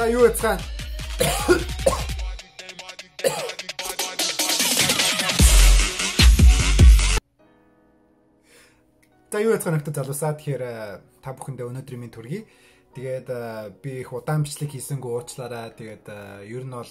За юу яцгаан. За юу яцгаан нөхдөд залуусаа. Тэгэхээр та бүхэндээ өнөөдрийн минь төргий. Тэгээд би их удаан бичлэг хийсэнгүү уучлаарай. Тэгээд ер нь бол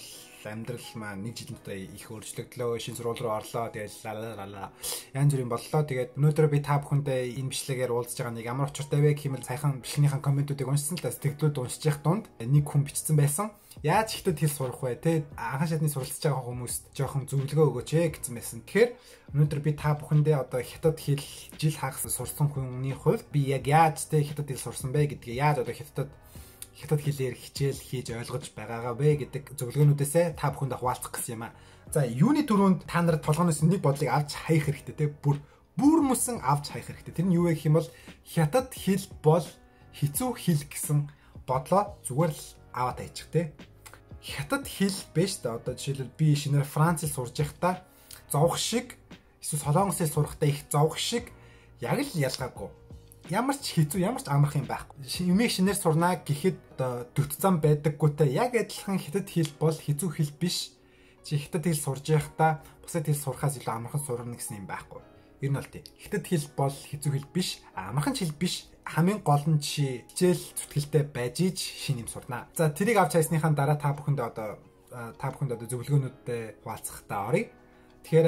амьдрал маань нэг жилийн дотор их өөрчлөгдлөө, шинэ сургууль руу орлоо. Тэгээд лалалала янз бүрийн боллоо. Тэгээд өнөөдөр би та бүхэндээ энэ бичлэгээр уулзж байгаа нэг ямар учиртай вэ гэх юм бол саяхан бичлэгнийхэн комментүүдийг уншсан л да, сэтгэлдүүд уншиж явах дунд нэг хүн бичсэн байсан. Яаж хятад хэл сурах вэ? Тэ анхан шатны суралцж байгаа хүмүүст жоохон зөвлөгөө өгөөч ээ гэсэн байсан. Тэгэхээр өнөөдөр би та бүхэндээ одоо хятад хэл жил хагас сурсан хүний хувьд би яг яаж тэ хятад хэл сурсан бэ гэдгийг, яаж одоо хятад хэлээр хичээл хийж ойлгож байгаагаа вэ гэдэг зөвлөгөөнүүдээсээ та бүхэндээ хуваалцах гэсэн юм аа. За юуны түрүүнд та нар толгооноос нэг бодлыг авч хаях хэрэгтэй те, бүр мөсөн авч хаях хэрэгтэй. Тэр нь юу вэ гэх юм бол хятад хэл бол хэцүү хэл гэсэн бодлоо зүгээр л аваад хайчих те. Хятад хэл биш дээ. Одоо жишээлбэл би шинээр Франц хэл сурж байхдаа зовх шиг, эсвэл солонгос хэл сурахдаа их зовх шиг яг л ялгаагүй. Ямар ч хэцүү, ямар ч амарх юм байхгүй. Юмыг шинээр сурнаа гэхэд одоо дөт зам байдаггүйтэй яг адилхан хятад хэл бол хэцүү хэл биш. Чи хятад хэл сурж байхдаа бусад хэл сурахаас илүү амархан сурна гэсэн юм байхгүй. Ер нь бол тий. Хятад хэл бол хэцүү хэл биш, амархан хэл биш. Хамгийн гол нь чи хичээл зүтгэлтэй байж ич шинэ юм сурнаа. За тэрийг авч хайсныхаа дараа та бүхэндээ одоо зөвлөгөөнүүдтэй хуваалцахдаа оръё. Тэгэхээр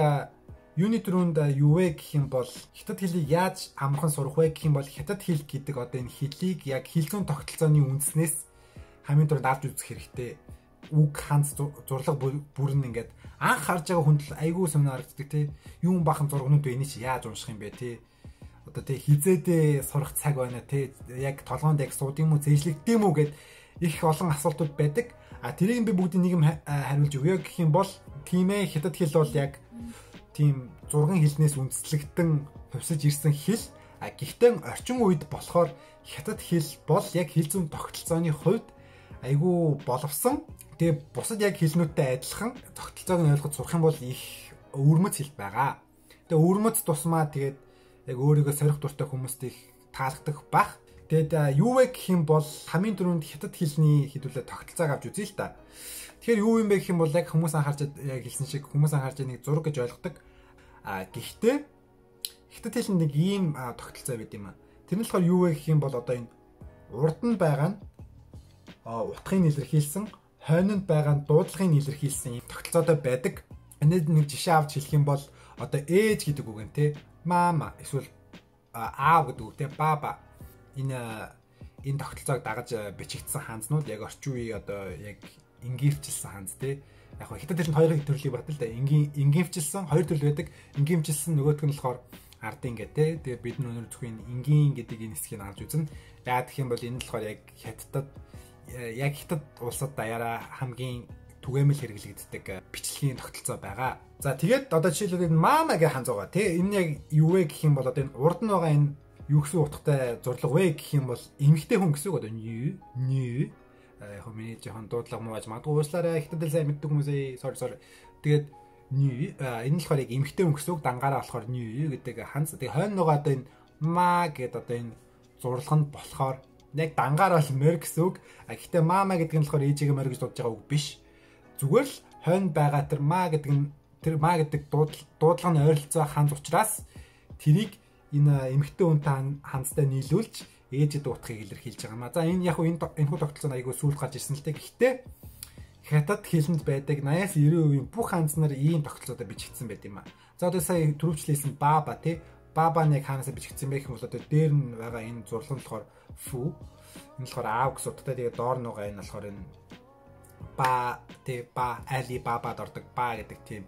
юуны түрүүнд юу вэ гэх юм бол хятад хэлийг яаж амархан сурах вэ гэх юм бол хятад хэл гэдэг одоо энэ хэлийг яг хэл зүйн тогтолцооны үндснээс хамгийн түрүүнд авч үзэх хэрэгтэй. Үг ханц зурлага бүр нь ингээд анх харж байгаа хүнд л айгүй сонир харагддаг тий. Юун бахан зургнууд вэ, энийг чи яаж унших юм бэ тий. Одоо тий хизээдээ сурах цаг байна тий. Яг толгоонд яг сууд юм уу, зээжлэгдэм үү гэд их олон асуултууд байдаг. А тэрийг би бүгдийг нэг юм хариулж өгье гэх юм бол тийм ээ, хятад хэл бол яг тийм зурган хэлнээс үндэслэгдэн хувьсаж ирсэн хэл. А гэхдээ орчин үед болохоор хятад хэл бол яг хэл зүйн тогтолцооны хувьд айгүй боловсон. Тэгээ бусад яг хэлнүүдтэй адилхан тогтолцоог нь ойлгож сурах юм бол их өвөрмөц хэл байгаа. Тэгээ өвөрмөц тусмаа тэгээд яг өөрийгөө сорих дуртай хүмүүст их таалагдах бах. Тэгээд юу вэ гэх юм бол хамгийн түрүүнд хятад хэлний хэдүүлээ тогтолцоог авч үзье л та. Тэгэхээр юу юм бэ гэх юм бол яг хүмүүс анхаарч яг хэлсэн шиг хүмүүс анхаарч нэг зураг гэж ойлгодог. А гэхдээ хятад хэлэнд нэг ийм тогтолцоо байд юм а. Тэр нь болохоор юу вэ гэх юм бол одоо энэ урд нь байгаа нь утгыг илэрхийлсэн, хойнонд байгаа нь дуудлагыг илэрхийлсэн ийм тогтолцоотой байдаг. Энд нэг жишээ авч хэлэх юм бол одоо ээж гэдэг үг нь те, мама эсвэл аав гэдэг үг те, баба. Энэ тогтолцоог дагаж бичигдсэн ханзнууд яг орчин үеийн одоо яг энгийнвчилсэн ханз тий. Яг хөө хятад хэлэнд хоёр төрлийг байдаг л да. Энгийнвчилсэн хоёр төрөл байдаг. Энгийнвчилсэн нөгөөх нь болохоор ардын гэдэг тий. Тэгээ бид нар өнөр зөвхөн энгийн гэдэг энэ хэсгийг авч үзнэ. Яагаад гэх юм бол энэ нь болохоор яг хятадд яг хятад улсад даяараа хамгийн түгээмэл хэрэглэгддэг бичлэгийн тогтолцоо байгаа. За тэгээд одоо жишээлбэл энэ мама гэх ханз байгаа тий. Энэ яг юу вэ гэх юм бол одоо энэ урд нь байгаа энэ юу гэсэн утгатай зурлага вэ гэх юм бол эмэгтэй хүн гэсэн үг одоо нүү яг миний жоохон дуудлага муу аж магадгүй уучлаарай, хятад хэл сайн мэддэг хүмүүсээ sorry. Тэгээд нүү энэ нь болохоор яг эмэгтэй хүн гэсэн үг, дангаараа болохоор нүү гэдэг ханз. Тэгээд хойно нөгөө одоо энэ ма гэдэг одоо энэ зурлага нь болохоор яг дангаараа бол морь гэсэн үг. А гэхдээ мама гэдэг нь болохоор ээжигээ морь гэж дуудаж байгаа үг биш. Зүгээр л хойно байгаа тэр ма гэдэг нь тэр ма гэдэг дуудлага нь ойролцоо ханз учраас тэрийг энэ эмэгтэй хүнтэй ханзтай нийлүүлж ээж гэдэг утгыг илэрхийлж байгаа юм а. За энэ яг энэ хүү тогтолцоо нь айгүй сүүлд гарч ирсэн л дээ. Гэхдээ хятад хэлэнд байдаг 80-аас 90% бүх ханз нар ийм тогтолцоотой бичигдсэн байт юм а. За одоо сая түрүүчлээсэн баба тий. Баба нэг хаанасаа бичигдсэн бэ гэх юм бол одоо дээр нь байгаа энэ зурлал нь болохоор фу. Энэ болохоор аав гэсэн утгатай. Тэгээ доор нь байгаа энэ болохоор энэ ба тий, ба али бабад ордог ба гэдэг тийм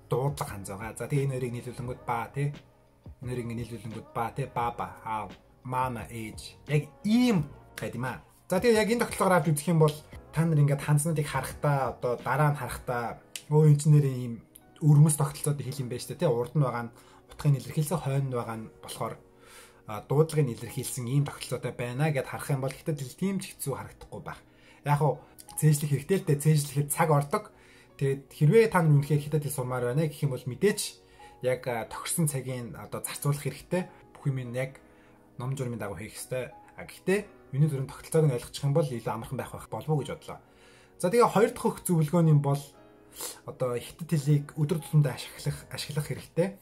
дуудлага ханз байгаа. За тэгээ энэ хоёрыг нийлүүлэнгүүд ба тий. Энэ хоёрыг нийлүүлэнгүүд ба тий, баба аав, мама ээж. Яг ийм байд юм аа. За тэгээ яг энэ тогтолцоогоор авч үзэх юм бол та нар ингээд ханзнуудыг харахтаа одоо дараа нь харахтаа өө энэ ч нэр ийм өрмөс тогтолцоод хэл юм байна шүү дээ тий. Урд нь байгаа нь утгыг илэрхийлсэн, хойно нь байгаа нь болохоор дуудлагыг илэрхийлсэн ийм тогтолцоотой байна гэд харах юм бол хятад хэл тийм ч хэцүү харагдахгүй байх. Яг хуу цээжлэх хэрэгтэй л дээ, цээжлэхэд цаг ордог. Тэгээд хэрвээ та нар үнэхээр хятад хэл сурмаар байна гэх юм бол мэдээч яг тохирсон цагийн одоо зарцуулах хэрэгтэй. Бүх юм яг ном журмын дагуу хийх хэрэгтэй. А гэхдээ юуны төрөнд тогтолцоог нь ойлгочих юм бол илүү амархан байх болов уу гэж бодлоо. За тэгээ хоёр дахь өгөх зөвлөгөөний бол одоо хятад хэлийг өдөр тутамдаа ашиглах хэрэгтэй.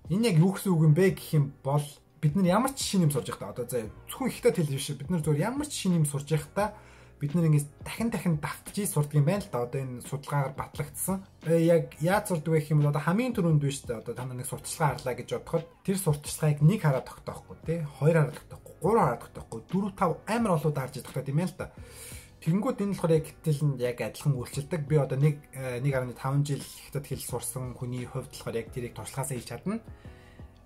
Энэ яг юу гэсэн үг юм бэ гэх юм бол бид нар ямар ч шинэ юм сурж байхдаа одоо за зөвхөн хятад хэл биш, бид нар зөвхөн ямар ч шинэ юм сурж байхдаа бид нар ингэж дахин давтж сурдаг юм байна л да. Одоо энэ судалгаагаар батлагдсан. Яг яаж сурдаг вэ гэх юм бол одоо хамгийн түрүүнд биш үү? Одоо та нар нэг сурталчилгаа харлаа гэж бодоход тэр сурталчилгааг нэг хараад тогтоохгүй тий, хоёр хараад тогтоохгүй, гурав хараад тогтоохгүй, 4 5 амар олууд харж тогтоод юм байна л да. Тэгэнгүүт энэ болохоор яг хятадд яг адилхан үйлчилдэг. Би одоо 1.5 жил хятад хэл сурсан хүний хувьд болохоор яг тэрийг туршлагаасаа хийж чадна.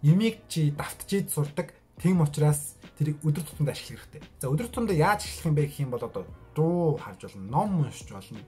Ямиг чи давтж сурдаг. Тийм учраас тэрийг өдөр тутамд ашиглах хэрэгтэй. За өдөр тутамд яаж ашиглах юм бэ гэх юм бол одоо дуу харж болно, ном уншиж болно,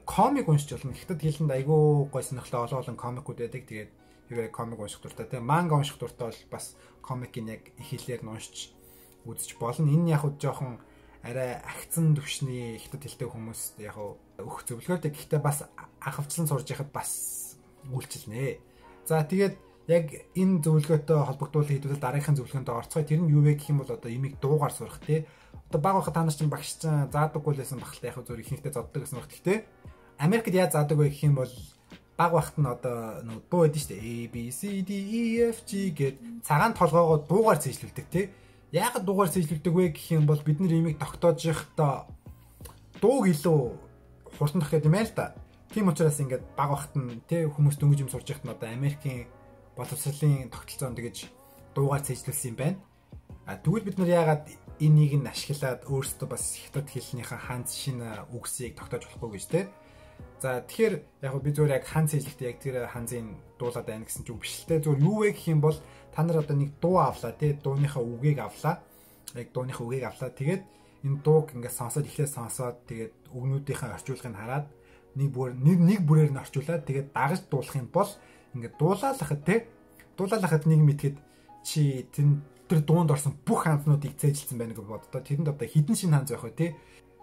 комик уншиж болно. Хятад хэлэнд айгүй гой сонирхолтой олон олон комикууд байдаг. Тэгээд хэрвээ комик унших дуртай, тийм манга унших дуртай бол бас комикийг яг их хэлээр нь уншиж үзэж болно. Энэ яг хөө жоохон арай агцсан түвшний хятад хэлтэй хүмүүст яг өгөх зөвлөгөөтэй. Гэхдээ бас анхавчлан сурж яхад бас үйлчилнэ. За тэгээд яг энэ зөвлөгөөтэй холбогдуулан хэдүүлэл дараагийнхын зөвлөгөөнд орцгоё. Тэр нь юу вэ гэх юм бол одоо имийг дуугаар сурах тий. Одоо баг байхад та нар чинь багш чинь заадаггүй л байсан бахалтай яг зөв ихэнхдээ зоддог гэсэн баг. Гэхдээ Америкт яаж заадаг вэ гэх юм бол баг байхад нь одоо нөгөө дуу байдэн шүү дээ. A B C D E F G гэд цагаан толгоогоо дуугаар цээжлүүлдэг тий. Яагаад дуугаар цээжлүүлдэг вэ гэх юм бол бид нар имийг тогтоож явахдаа дууг илүү хурдан тогтоод юм байна л да. Тийм учраас ингээд баг байхад нь тий хүмүүс дөнгөж юм сурж байхад нь одоо Америкийн боловсролын тогтолцоонд тэгэж дуугаар цээжлүүлсэн юм байна. А тэгвэл бид нар яагаад энийг нь ашиглаад өөрсдөө бас хятад хэлнийхээ ханц шинэ үгсийг тогтоож болохгүй гэж те. За тэгэхээр яг би зөвөр яг ханц хэлэхдээ яг тэр ханзын дуулаад байна гэсэн ч үг биш л те. Зөвөр юу вэ гэх юм бол та нар одоо нэг дуу авлаа те, дууныхаа үгийг авлаа. Яг дууныхаа үгийг авлаа. Тэгээд энэ дууг ингээд сонсоод эхлээ сонсоод тэгээд үгнүүдийнхээ орчуулгыг хараад нэг бүрээр нь орчуулад тэгээд дагаж дуулах юм бол ингээд дуулаалахад те, дуулаалахад нэг мэтгэд чи тэр дуунд орсон бүх ханзнуудыг цээжилсэн байна гэж боддоо. Тэрэнд одоо хідэн шинэ ханз байх вэ те.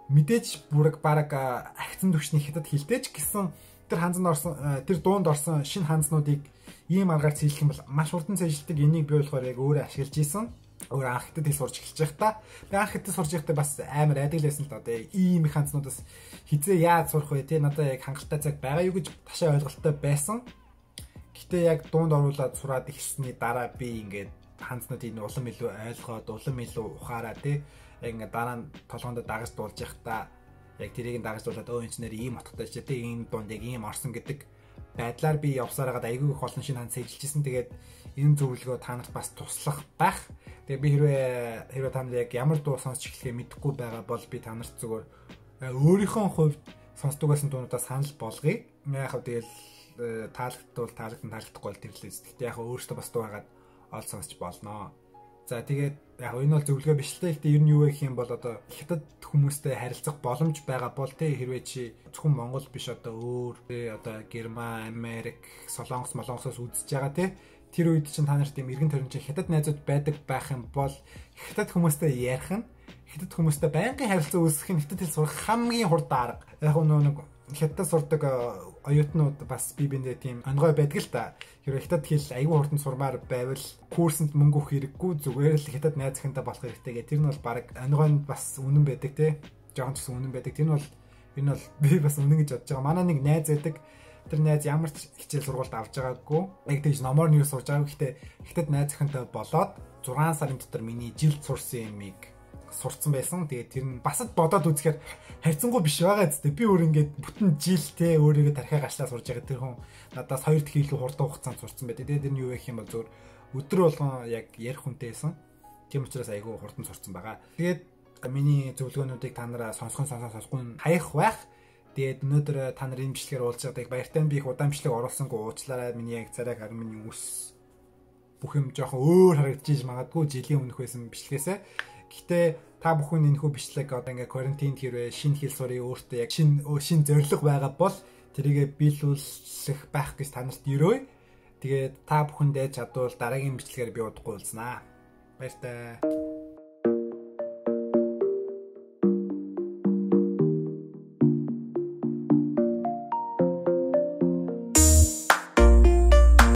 Мэдээж бүрэг бараг агцсан түвшний хятад хэлтэй ч гэсэн тэр ханзанд орсон тэр дуунд орсон шинэ ханзнуудыг ийм аргаар цээжлэх юм бол маш хурдан цээжилдэг. Энийг би болохоор яг өөрөө ашиглаж исэн. Өөр анх хятад хэл сурч эхэлж байхдаа би анх хятад сурж байхдаа бас амар айдаг л байсан л да. Одоо ийм их ханзнуудаас хизээ яаж сурах вэ те, надад яг хангалттай цаг байгаа юу гэж ташаа ойлголттой байсан. Гэтэ яг дуунд оруулаад сураад эхэлсний дараа би ингээд ханзнуудыг улам илүү ойлгоод улам илүү ухаараа те, яг ингээд дараа нь толгоонд дагаж дуулж явахдаа яг тэрийг нь дагаж дуулаад өө энэ ч нэр ийм утгатай ч те, ийм дуунд яг ийм орсон гэдэг байдлаар би явсаар хагаад айгүй их олон шинэ ханз цээжилжсэн. Тэгээд энэ зөвлөгөө та нарт бас туслах байх. Тэгээд би хэрвээ та нар яг ямар дуу сонсч эхлэхээ мэдэхгүй байгаа бол би та нарт зүгээр өөрийнхөө хувьд сонсдог байсан дуунуудаа санал болгоё. Яг хав тэгэл таалагдвал таалагдана, таалагдахгүй бол тэр л үст. Гэхдээ яг өөрөөсөө бас дуу хагаад ол сонсч болно. За тэгээд яг энэ бол зөвлөгөө биш л дээ. Гэхдээ ер нь юу вэ гэх юм бол одоо хятад хүмүүстэй харилцах боломж байгаа бол тэ, хэрвээ чи зөвхөн Монгол биш одоо өөр тэ, одоо Герман, Америк, Солонгос, Молонгосоос үзэж байгаа тэ, тэр үед чинь та нарт юм эргэн тойрон чинь хятад найзууд байдаг байх юм бол хятад хүмүүстэй ярих нь, хятад хүмүүстэй байнгын харилцаа үүсгэх нь хятад хэл сурах хамгийн хурдан арга. Яг нэг хятад сурдаг оюутнууд бас би биндээ тийм онгой байдаг л та. Хэрвээ хятад хэл айгүй хурдан сурмаар байвал курсэнд мөнгө өгөх хэрэггүй, зүгээр л хятад найз охинтой болох хэрэгтэй гэх. Тэр нь бол баг онгойнд бас үнэн байдаг те. Жохон ч гэсэн үнэн байдаг. Тэр нь бол энэ бол би бас үнэн гэж бодож байгаа. Манай нэг найз байдаг. Тэр найз ямар ч хичээл сургуульд авч байгаагүй. Яг тэгж номоор нь юу сурж байгаагүй. Гэхдээ хятад найз охинтой болоод 6 сарын дотор миний жилд сурсан юмыг сурцсан байсан. Тэгээд тэр нь бас бодоод үзэхээр харьцангуй биш байгаа зү. Би өөр ингээд бүтэн жил те өөрийгөө тархиа гашлаа сурж байгаа. Тэр хүн надаас 2 дахин илүү хурдан хугацаанд сурцсан байдаг. Тэгээд тэр нь юу вэ гэх юм бол зөв өдөр болгон яг ярих хүнтэй байсан. Тийм учраас айгүй хурдан сурцсан байгаа. Тэгээд миний зөвлөгөөнүүдийг та нараа сонсхон сонсохгүй хаях байх. Тэгээд өнөөдөр та нар энэ бичлэгээр уулзгадаг баяртай. Би их удаан бичлэг оруулсангүй уучлаарай. Миний яг царайг харин миний үс бүх юм жоохон өөр харагдчих магадгүй жилийн өмнөх байсан бичлэгээсээ. Гэхдээ та бүхэн энэхүү бичлэг одоо ингээ карантинд хэрвээ шинэ хэл сурыг өөртөө яг шинэ зорилго байгаа бол тэрийгэ биелүүлэх байх гэж та нарт өрөөе. Тэгээд та бүхэндээ чадвал дараагийн бичлэгээр би удахгүй уулзнаа. Баяртай.